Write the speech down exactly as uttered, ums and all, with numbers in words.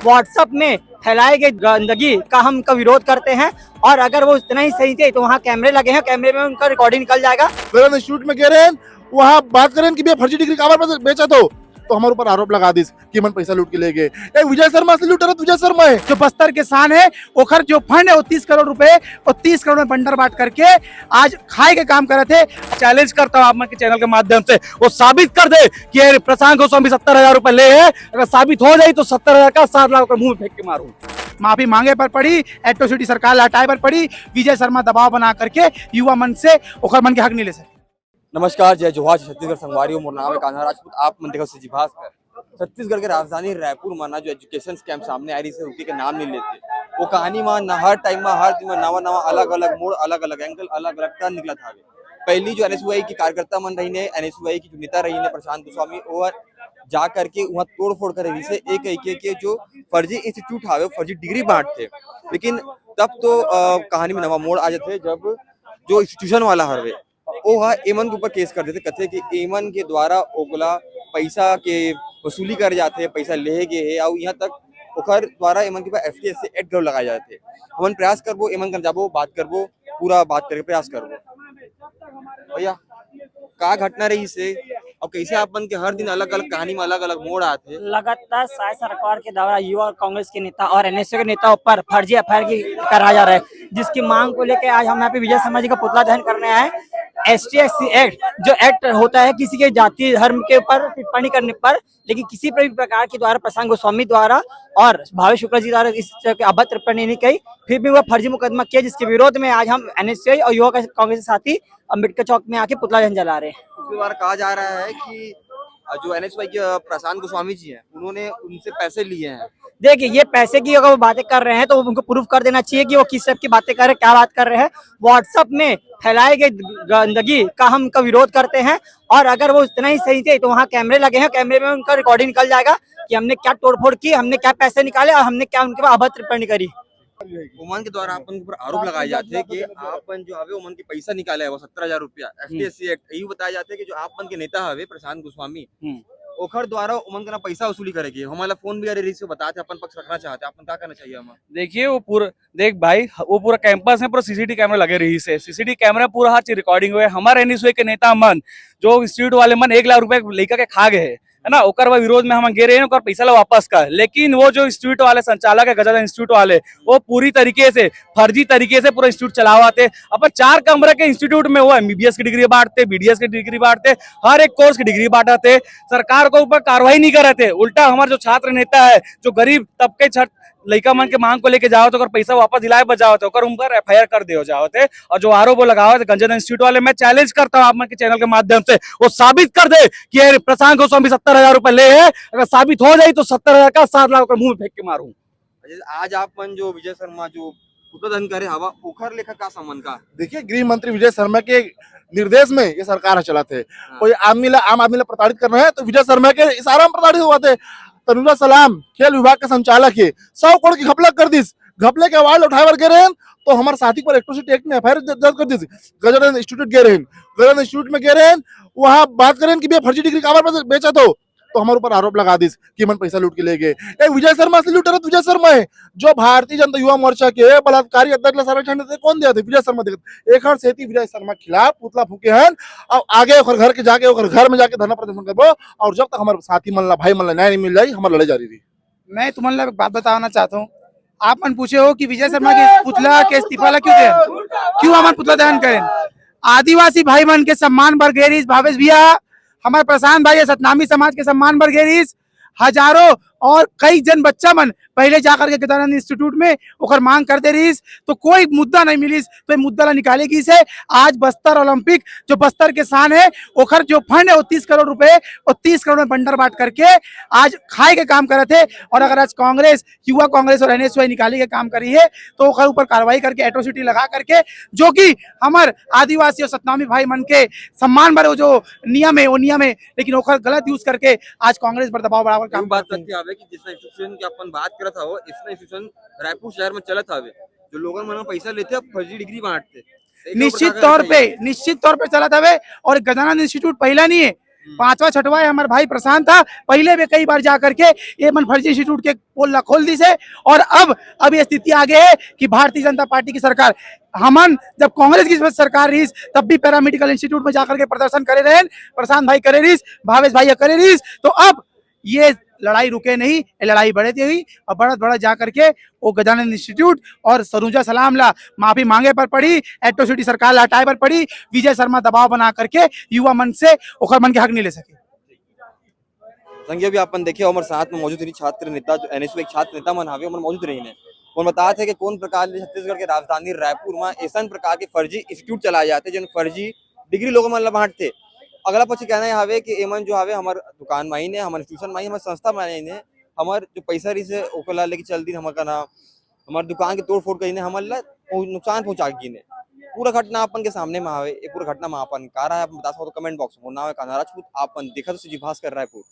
WhatsApp में फैलाए गए गंदगी का हम का विरोध करते हैं। और अगर वो इतना ही सही थे तो वहाँ कैमरे लगे हैं, कैमरे में उनका रिकॉर्डिंग निकल जाएगा। गलत इंस्टीट्यूट में गे रहे हैं, वहाँ बात करें कि भैया फर्जी डिग्री काबर बेचत हो, तो हमारे ऊपर आरोप लगा दिस कि मन पैसा लूट के ले गए। ए, विजय शर्मा से लूट रहे, विजय शर्मा है। जो बस्तर के शान है, ओखर जो फंड है वो तीस करोड़ रुपए, और तीस करोड़ में बंडर बाट करके आज खाए के काम करत है। चैलेंज करता हूँ आप मन के चैनल के माध्यम से, वो साबित कर दे कि ये प्रशांत गोस्वामी सत्तर हजार रुपए ले है। अगर साबित हो जाए तो सत्तर हजार का सात लाख रुपए मुंह में फेंक के मारूं। माफी मांगे पर पड़ी, एट्रोसिटी सरकार ला हटाए पर पड़ी। विजय शर्मा दबाव बना करके युवा मन से ओखर मन के हक नहीं ले सके। नमस्कार, जय जोहार, छत्तीसगढ़ संगवारी हो, मोर नाम है कान्हा राजपूत, आप मन देखत हो CG भास्कर। छत्तीसगढ़ के राजधानी रायपुर म ना जो एजुकेशन स्कैम सामने आ रही से रुके के नाम नहीं लेते। वो कहानी म ना हर टाइम म हर दिन म नवा नवा अलग अलग मोड़, अलग अलग एंगल, अलग अलग टर्न निकलत हावे। पहली जो NSUI की कार्यकर्ता मन रही ने, NSUI की जो नेता रही ने प्रशांत गोस्वामी, वो जा करके वहाँ तोड़फोड़ करे रही से एक एक के जो फर्जी इंस्टीट्यूट हावे, फर्जी डिग्री बांटते। लेकिन तब तो अ, कहानी में नवा मोड़ आ जाते जब जो इंस्टीट्यूशन वाला हरवे ओ हा एमन के ऊपर केस कर देथे, कथे कि एमन के द्वारा ओकला पैसा के वसूली करे जाथे, पैसा लेहे गे हे, अउ इहाँ तक ओकर द्वारा एमन के ऊपर FTSC एक्ट घलो लगाए जाथे। हमन प्रयास करबो, एमन कर जाबो, बात करबो, पूरा बात करे के प्रयास करबो। भैया, का घटना रहिस हे, अउ कैसे आप मन के हर दिन अलग-अलग कहानी में अलग-अलग मोड़ आथे? लगातार साय सरकार के द्वारा युवा कांग्रेस के नेता और NSU के नेता ऊपर फर्जी FIR की करा जा रहा है, जिसकी मांग को लेकर आज हम यहाँ पे विजय शर्मा जी का पुतला दहन करने आए। ST SC एक्ट, जो एक्ट होता है किसी के जाति धर्म के ऊपर टिप्पणी करने पर, लेकिन किसी भी प्रकार के द्वारा प्रशांत गोस्वामी द्वारा और भावेश शुक्ला जी द्वारा इस तरह की अभद्र टिप्पणी नहीं कही, फिर भी वह फर्जी मुकदमा किया, जिसके विरोध में आज हम NSU और युवा कांग्रेस के साथी अम्बेडकर चौक में आके पुतला दहन जला रहे हैं। उसके द्वारा कहा जा रहा है कि जो NSU के प्रशांत गोस्वामी जी हैं, उन्होंने उनसे पैसे लिए हैं। देखिए, ये पैसे की अगर वो बातें कर रहे हैं तो उनको प्रूफ कर देना चाहिए कि वो किस टाइप की बातें कर रहे हैं, क्या बात कर रहे हैं। WhatsApp में फैलाए गए गंदगी का हम का विरोध करते हैं, और अगर वो इतना ही सही थे तो वहाँ कैमरे लगे हैं, कैमरे में उनका रिकॉर्डिंग निकल जाएगा कि हमने क्या तोड़फोड़ की, हमने क्या पैसे निकाले और हमने क्या उनके पास अभद्र टिप्पणी करी। ओमन के द्वारा अपन के ऊपर आरोप लगाए जाते कि आपन जो हवे ओमन के पैसा निकाले हवे सत्तर हजार रुपया, FTSC एक्ट, यही बताया जाते कि जो आप मन के नेता हवे प्रशांत गोस्वामी, हम्म। ओखर द्वारा ओमन के ना पैसा वसूली करे के, हमन ला फोन भी करे रहिस, बताते अपन पक्ष रखना चाहते, आपन का करना चाहिए हमन? देखिए, वो पूरा, देख भाई, वो पूरा कैंपस में पूरा CCTV कैमरा लगे रहिस हे, CCTV कैमरा पूरा हर चीज रिकॉर्डिंग हुए। हमारे NSU के नेता मन, जो इंस्टीट्यूट वाले मन एक लाख रुपए लइका के खा गए हे, है ना, ओकर बाद विरोध में हम गे रहे हैं, ओकर पैसा ला वापस कर। लेकिन वो जो इंस्टीट्यूट वाले संचालक है, गजानन इंस्टीट्यूट वाले, वो पूरी तरीके से फर्जी तरीके से पूरा इंस्टीट्यूट चलावत हे। अपन चार कमरे के इंस्टीट्यूट में वो MBBS की डिग्री बांटते, BDS की डिग्री बांटते, हर एक कोर्स की डिग्री बांटते। सरकार को ऊपर कार्रवाई नहीं करते, उल्टा हमारे जो छात्र नेता है, जो गरीब तबके छात्र लइका मन के मांग को लेके जावत हे, ओकर पैसा वापस दिलाए बर जावत हे, ओकर ऊपर FIR कर दियो जावत हे। और जो आरोप वो लगावत हे गजानन इंस्टीट्यूट वाले, मैं चैलेंज करता हूँ आप मन के चैनल के माध्यम से, वो साबित कर दे कि ये प्रशांत गोस्वामी सत्तर हजार रुपए ले है। अगर साबित हो जाए तो सत्तर हजार का सात लाख ओकर मुंह में फेंक के मारूं। अच्छा, आज आप मन जो विजय शर्मा जो पुतला दहन करे हवा, ओखर लेखा का संबंध का? देखिए, गृह मंत्री विजय शर्मा के निर्देश में ये सरकार ह चलत हे। हाँ। कोई आदमी ला, आम आदमी ला प्रताड़ित करना है तो विजय शर्मा के इशारा में प्रताड़ित होवत हे। तनुजा सलाम खेल विभाग के संचालक हे, सौ करोड़ की घपला कर दिस। घपले के आवाज उठाए बर गे रहेन तो हमारे साथी पर एट्रोसिटी एक्ट में FIR द-, दर्ज कर दिस। गजानन इंस्टीट्यूट गे रहेन, गजानन इंस्टीट्यूट में गे रहेन, वहाँ बात करेन कि भैया फर्जी डिग्री काबर बेच-, बेचत हो, तो हमारे ऊपर आरोप लगा दिस कि मन पैसा लूट के ले गए। ए, विजय शर्मा से लूट रहे, विजय शर्मा है जो भारतीय जनता युवा मोर्चा के बलात्कारी अध्यक्ष ला संरक्षण देते, कौन दिया थे? विजय शर्मा देते। एकर सेती विजय शर्मा खिलाफ पुतला फूके हन और आगे ओकर घर के जाके, ओकर घर में जाके धरना प्रदर्शन करबो और जब तक हमारे साथी मन ला, भाई मन ला न्याय नहीं मिल जाई, हमार लड़ाई जारी रही। मैं तुमन ला एक बात बताना चाहता हूँ, आप मन पूछे हो कि विजय शर्मा के पुतला के इस्तीफा ला क्यों दे, क्यों हमन पुतला दहन करें? आदिवासी भाई मन के सम्मान बर गे रहिस भावेश भैया, हमारे प्रशांत भाई सतनामी समाज के सम्मान बर गे रहिस, हजारों और कई जन बच्चा मन पहले जाकर के गजानंद इंस्टीट्यूट में ओकर मांग कर दे रहिस, तो कोई मुद्दा नहीं मिलिस, तो ये मुद्दा ला निकाले गिस हे। आज बस्तर ओलंपिक जो बस्तर के शान है, ओकर जो फंड है वो तीस करोड़ रुपए, वो तीस करोड़ में बंडर बाट करके आज खाए के काम करत हे। और अगर आज कांग्रेस, युवा कांग्रेस और NSUI निकाले के काम करी है, तो ओकर ऊपर कार्रवाई करके, एट्रोसिटी लगा करके, जो कि हमर आदिवासी और सतनामी भाई मन के सम्मान बर वो जो नियम है, वो नियम है, लेकिन ओकर गलत यूज करके आज कांग्रेस पर दबाव बढ़ावे के काम करत हे। बात सत्य हवे कि जिस इंस्टीट्यूशन की अपन बात करत हवो, इस इंस्टीट्यूशन रायपुर शहर में चलत हवे, जो लोगन मन पैसा लेते, अब फर्जी डिग्री बांटते। निश्चित तौर पे, निश्चित तौर पे चलत हवे। और गजानंद इंस्टीट्यूट पहला नहीं है, पांचवा छठवा है हमारे भाई प्रशांत था, पहले भी कई बार जा करके ये मन फर्जी इंस्टीट्यूट के पोल ला खोल दिस हे। और अब अब ये स्थिति आ गई है कि भारतीय जनता पार्टी की सरकार, हमन जब कांग्रेस की सरकार रहीस तब भी पैरामेडिकल इंस्टीट्यूट में जाकर के प्रदर्शन करे रहे, प्रशांत भाई करे रहीस, भावेश भाई करे रहीस। तो अब ये लड़ाई रुके नहीं, ये लड़ाई बढ़े थी हुई और बढ़त बढ़त जा करके वो गजानंद इंस्टीट्यूट और सरूजा सलाम ला माफी मांगे पर पड़ी, एट्रोसिटी सरकार ला हटाए पर पड़ी। विजय शर्मा दबाव बना करके युवा मन से ओकर मन के हक नहीं ले सके। संगी, अभी अपन देखे हमर साथ में मौजूद रही छात्र नेता, जो एनएसयू एक छात्र नेता मन हवे, हमर मौजूद रही ने। उन बताए थे कि कौन प्रकार ले छत्तीसगढ़ के राजधानी रायपुर में ऐसा प्रकार के फर्जी इंस्टीट्यूट चलाए जाते, जो फर्जी डिग्री लोगों मन ला बांटते। अगला पक्ष कहना यह हवे कि एमन जो हवे हमर दुकान माई ने, हमर इंस्टीट्यूशन माई, हमर संस्था माई ने, हमर जो पैसा रही से ओकला लेके चल दिन, हमर का ना, हमर दुकान के तोड़फोड़ करीने, हमर ला पहुं-, नुकसान पहुंचा के गिने। पूरा घटना अपन के सामने में हवे। ये पूरा घटना में अपन का राय है, आप बता सकते हो कमेंट बॉक्स में। मोर नाम है कान्हा राजपूत, अपन देखत हो सीजी भास्कर रायपुर।